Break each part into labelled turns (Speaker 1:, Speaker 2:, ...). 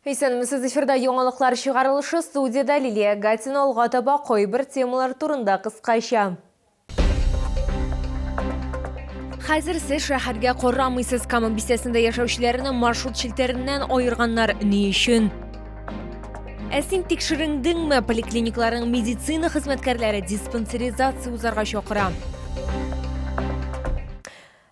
Speaker 1: Исәнмесез, эфирда яңалыклар чыгарылышы, студиядә Лилия Гатина. Алга таба кайбер темалар турында кыскача. Хәзер сез шәһәргә карамыйсыз. Кама бистәсендә яшәүчеләрне маршрут челтәреннән аерганнар. Ни өчен? Ә син тикшерендеңме? Поликлиникларның медицина хезмәткәрләре диспансеризация узарга чакыра.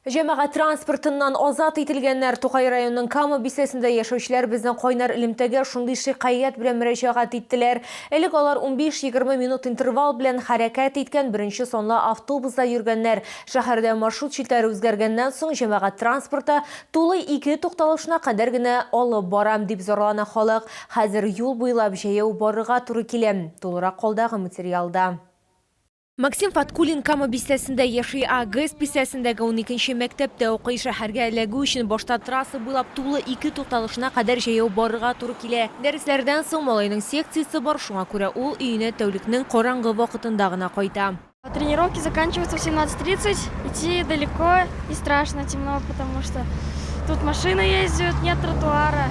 Speaker 1: Җәмәгать транспортыннан азат ителгәннәр. Тукай районының Кама бистәсендә яшәүчеләр безнең кайнар элемтәгә шундый шикаять белән мөрәҗәгать иттеләр. Элек алар 15-20 минут интервал белән хәрәкәт иткән беренче санлы автобуста йөргәннәр. Шәһәрдә маршрут челтәре үзгәргәннән соң җәмәгать транспорты тулы ике тукталышына кадәр генә алып бара, дип зарлана халык. Хәзер юл буйлап җәяү барырга туры килә. Тулырак алдагы материалда. Максим Фаткуллин Кама бистәсендә яши, АГЭС бистәсендәге уникенче мәктәптә укый. Шәһәргә эләгү өчен башта трасса буйлап тулы ике тукталышына кадәр җәяү барырга туры килә. Дәресләрдән соң малайның секциясе бар, шуңа күрә ул өенә тәүлекнең караңгы вакытында гына кайта.
Speaker 2: Тренировки заканчиваются в 17:30, идти далеко и страшно, темно, потому что тут машины ездят, нет тротуара.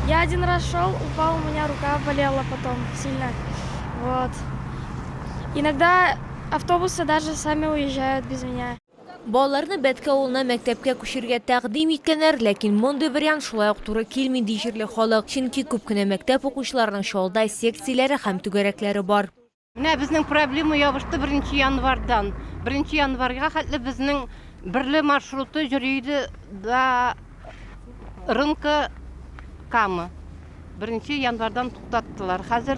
Speaker 2: Я один раз шел, упал, у меня рука болела потом сильно. Вот. Иногда автобусы даже сами уезжают без меня.
Speaker 1: Балаларны Бәтке авылына мәктәпкә күчерергә тәкъдим иткәннәр, ләкин мондый вариант шулай ук туры килми, ди җирле халык. Чөнки күп кенә мәктәп укучыларының Чаллыда секцияләре һәм түгәрәкләре бар.
Speaker 3: Менә безнең проблема ябышты беренче январьдан. Беренче январьга хәтле безнең берле маршруты йөри иде до рынка Камы. Беренче январьдан туктаттылар. Хәзер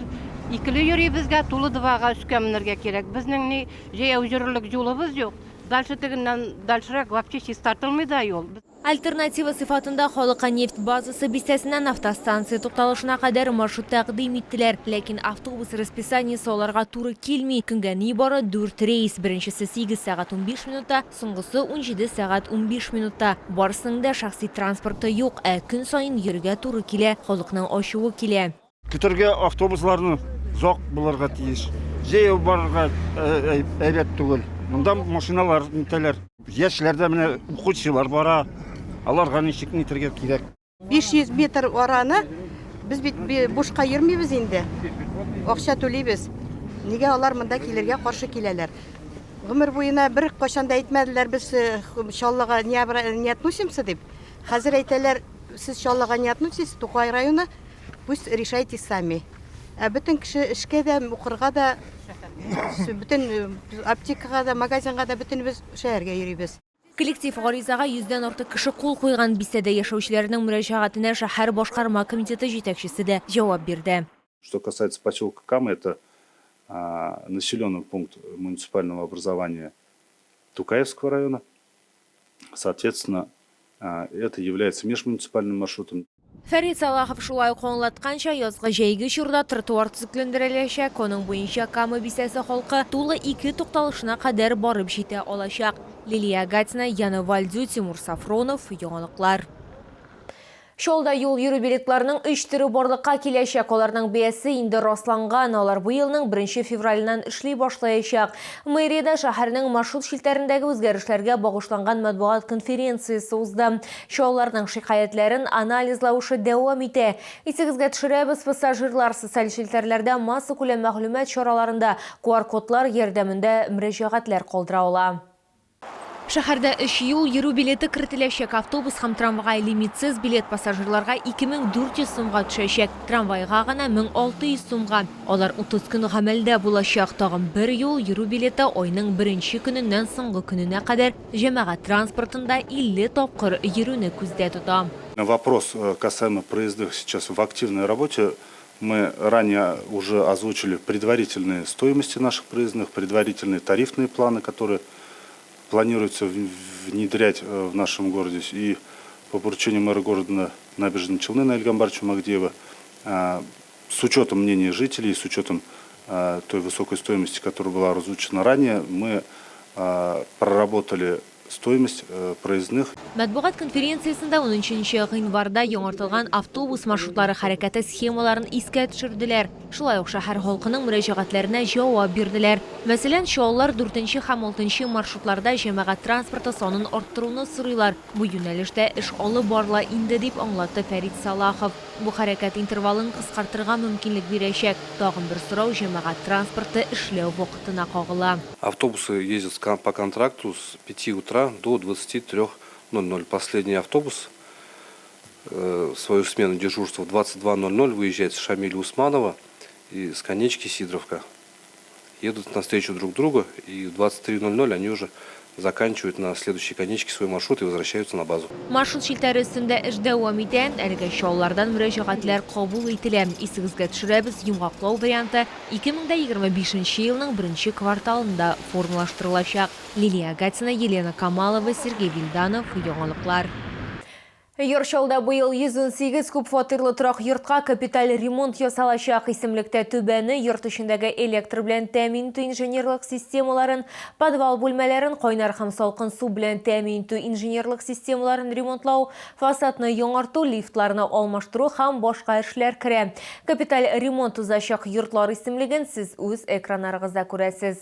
Speaker 3: икеле йөри безгә, тулы двага өскә менергә кирәк. Безнең ни җәяү йөрерлек юлыбыз юк. Дальше тегеннән дальшерәк вообще чистартылмый да юл.
Speaker 1: Альтернатива сыйфатында халыкка нефть базасы бистәсеннән автостанция тукталышына кадәр маршрут тәкъдим иттеләр. Ләкин автобус расписаниесе аларга туры килми. Көнгә нибары дүрт рейс, беренчесе сигез сәгать 15 минутта, Соңгысы 17 сәгать 15 минутта. Барысының да шәхси транспорты юк, ә көн саен йөрергә туры килә, халыкның ачуы килә.
Speaker 4: Көтәргә автобусларны озак булырга тиеш. Җәяү барырга әйбәт түгел. Монда машиналар нитәләр. Яшьләр дә менә укучылар бара. Аларга ничек нитәргә кирәк.
Speaker 5: 500 метр араны без бит бушка йөрмибез инде. Акча түлибез. Нигә алар монда килергә каршы киләләр? Гомер буена бер кайчан да әйтмәделәр, без э, Чаллыга не, не относимся дип. Хәзер әйтәләр, сез Чаллыга не относитесь, Тукай районы, пусть решайте сами. Ә бөтен кеше эшкә дә, укырга да, бөтен э, аптекага да, магазинга да бөтенебез шәһәргә йөрибез.
Speaker 1: Коллектив гаризага йөздән артык кеше кул куйган. Бистәдә яшәүчеләрнең мөрәҗәгатенә шәһәр башкарма комитеты җитәкчесе дә җавап бирде.
Speaker 6: Что касается поселка Кама, это населенный пункт муниципального образования Тукаевского района. Соответственно, это является межмуниципальным маршрутом.
Speaker 1: Фәрит Салахов шулай ук аңлатканча, язгы-җәйге чорда тротуар төзекләндереләчәк, аның буенча Кама бистәсе халкы тулы ике тукталышына кадәр барып җитә алачак. Лилия Гатина, Яна Вальдю, Тимур Сафронов, Яңалыклар. Чаллыда юл йөрү билетларының өч төре барлыкка киләчәк. Аларның бәясе инде расланган. Алар бу елның беренче февраленнән эшли башлаячак. Мэриядә шәһәрнең маршрут челтәрендәге үзгәрешләргә багышланган матбугат конференциясе узды. Чаллыларның шикаятьләрен анализлау эше дәвам итә. Исегезгә төшерәбез, пассажирлар социаль челтәрләрдә, массакүләм мәгълүмат чараларында QR-кодлар ярдәмендә мөрәҗәгатьләр калдыра ала. Шәһәрдә өч юл йөрү билеты кертеләчәк. Автобус һәм трамвай лимитсыз билет пассажирларга 2400 сумга төшәчәк, трамвайга гына 1600 сумга. Алар 30 көн гамәлдә булачак. Тагын бер юл йөрү билеты айның беренче көненнән соңгы көненә кадәр җәмәгать транспортында 50 тапкыр йөрүне күздә тота.
Speaker 6: Вопрос касаемо проездных сейчас в активной работе. Мы ранее уже озвучили предварительные стоимости наших проездных, предварительные тарифные планы, которые планируется внедрять в нашем городе. И по поручению мэра города Набережной Челны Наиля Гамбарча Магдеева, с учетом мнения жителей, с учетом той высокой стоимости, которая была озвучена ранее, мы проработали стоимость э, проездных.
Speaker 1: Матбугат конференциясендә 13 гыйнварда яңартылган автобус маршрутлары хәрәкәте схемаларын искә төшерделәр. Шулай ук шәһәр халкының мөрәҗәгатьләренә җавап бирделәр. Мәсәлән, чаллылар дүртенче һәм алтынчы маршрутларда җәмәгать транспорты санын арттыруны сорыйлар. Бу юнәлештә эш алып барыла инде, дип аңлатты Фәрит Салахов. Бу хәрәкәт интервалын кыскартырга мөмкинлек бирәчәк. Тагын бер сорау җәмәгать транспорты эшләү вакытына кагыла.
Speaker 7: Автобусы ездят по контракту с 5 утра до 23:00. Последний автобус свою смену дежурства в 22:00 выезжает с Шамиля Усманова и с конечки Сидоровка. Едут навстречу друг другу, и в 23:00 они уже заканчивают на следующей конечке свой маршрут и возвращаются на базу.
Speaker 1: Маршрут челтәре өстендә эш дәвам итә. Әлегә Чаллылардан мөрәҗәгатьләр кабул ителә. Исегезгә төшерәбез, йомгаклау варианты 2025 елның беренче кварталында формалаштырылачак. Лилия Гатина, Елена Камалова, Сергей Вильданов, Яңалыклар. Яр Чаллыда быел 118 күп фатирлы торак йортка капиталь ремонт ясалачак. Исемлектә түбәне, йорт эчендәге электр белән тәэмин итү инженерлык системаларын, подвал бүлмәләрен кайнар һәм салкын су белән тәэмин итү инженерлык системаларын ремонтлау, фасадны яңарту, лифтларны алмаштыру һәм башка эшләр керә. Капиталь ремонт узачак йортлар исемлеген сез үз экраннарыгызда күрәсез.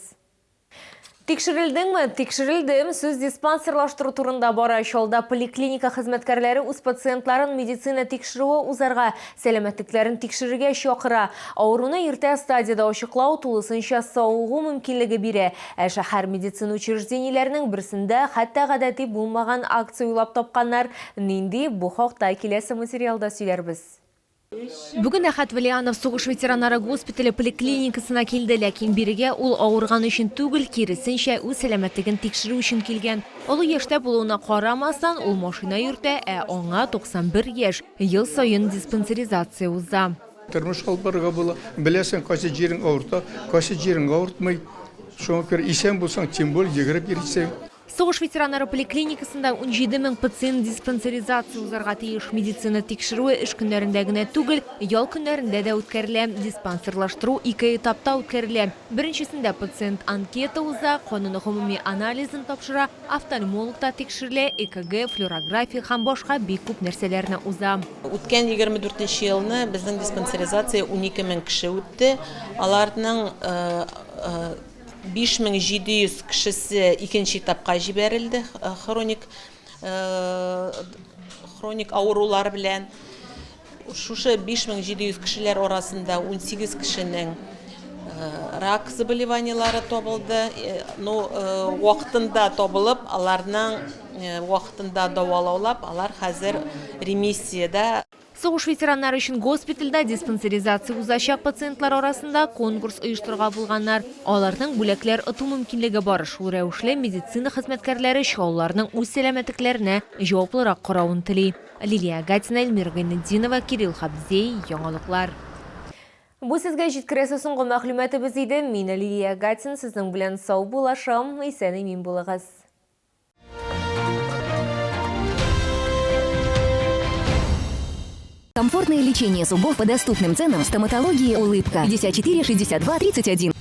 Speaker 1: Тикшерелдеңме? Тикшерелдем. Сүз диспансерлаштыру турында бара. Чаллыда поликлиника хезмәткәрләре үз пациентларын медицина тикшерүе узарга, сәламәтлекләрен тикшерергә чакыра. Авыруны иртә стадиядә ачыклау тулысынча савыгу мөмкинлеге бирә. Ә шәһәр медицина учреждениеләренең берсендә хәтта гадәти булмаган акция уйлап тапканнар. Нинди? Бу хакта киләсе материалда сөйләрбез. Бүген Әхәт Вәлианов сугыш ветераннары госпитале поликлиникасына килде, ләкин бирегә ул авырган өчен түгел, киресенчә, үз сәламәтлеген тикшерү өчен килгән. Олы яшьтә булуына карамастан, ул машина йөртә, ә аңа 91 яшь, ел саен диспансеризация уза.
Speaker 8: Тормыш алып барырга була. Беләсең, кайсы җирең авырта, кайсы җирең авыртмый. Шуңа күрә исән булсаң, тем более йөгереп йөрисең.
Speaker 1: Сугыш ветераннары поликлиникасында 17 мең пациент диспансеризация узарга тиеш. Медицина тикшерүе эш көннәрендә генә түгел, ял көннәрендә дә үткәрелә. Диспансерлаштыру ике этапта үткәрелә. Беренчесендә пациент анкета уза, канын гомуми анализын тапшыра, офтальмологта тикшерелә, ЭКГ, флюорография һәм башка бик күп нәрсәләрне уза.
Speaker 9: Үткән 24 нче елны безнең диспансеризация 12 мең кеше үтте. Аларның 5700 кешесе икенче этапка җибәрелде хроник хроник авырулар белән. Шушы 5700 кешеләр арасында 18 кешенең рак заболеваниеләре табылды. Ну, вакытында табылып, аларның вакытында дәвалаулап, алар хәзер ремиссиядә.
Speaker 1: Сугыш ветераннары өчен госпитальдә диспансеризация узачак пациентлар арасында конкурс оештырырга булганнар. Аларның бүләкләр оту мөмкинлеге бар. Шул рәвешле медицина хезмәткәрләре чаллыларның үз сәламәтлекләренә җаваплырак каравын тели. Лилия Гатина, Эльмира Гайнетдинова, Кирилл Хабзей, Яңалыклар. Бу сезгә җиткерәсе соңгы мәгълүматыбыз иде. Мин, Лилия Гатина, сезнең белән саубуллашам. Исән-имин булыгыз.
Speaker 10: Комфортное лечение зубов по доступным ценам в стоматологии «Улыбка». 54 62 31.